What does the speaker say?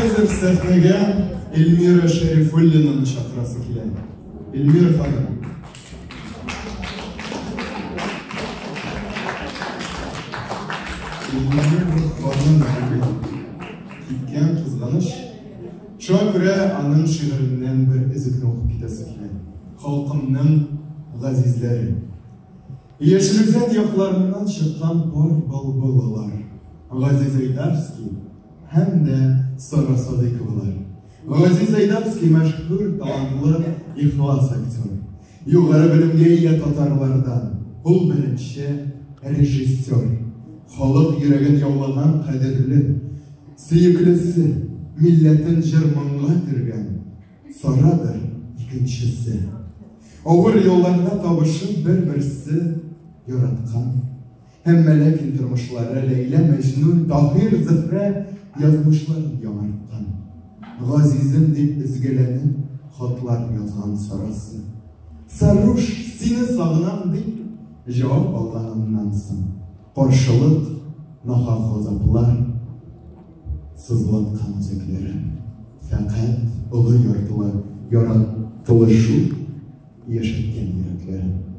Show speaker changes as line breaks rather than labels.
хәзер сәхнәгә Эльмира Шәрифуллинаны чакырасы килә. Эльмира ханым. Эльмира ханым бүген киткән, кызганыч. Шуңа күрә аның шигыреннән бер өзекне укып китәсе килә. Халкымның газизләре. Яшел Үзән якларыннан чыккан пар былбыллар, Газиз Айдарский һәм дә Сара Садыйковалар. Газиз Айдарский мәшһүр, талантлы, ихлас актер. Югары белемгә ия татарлардан. Ул беренче режиссер. Халык йөрәген яулаган кадерле, сөеклесе, милләтен җыр-моңга төргән Сарадыр икенчесе. Авыр елларда табышып бер-берсе яраткан. Әмма ләкин тормышлары Ләйлә, Мәҗнүн, Таһир, Зөһрә язмышларын яңарткан. Газизем дип өзгәләнеп хатлар язган Сарасы. Саруш, сине сагынам дип җавап алганыннан соң, каршылык, нахак газаплар сызлаткан үзәкләрен. Фәкать олы яртылы яратылышу яшәткән йөрәкләрен.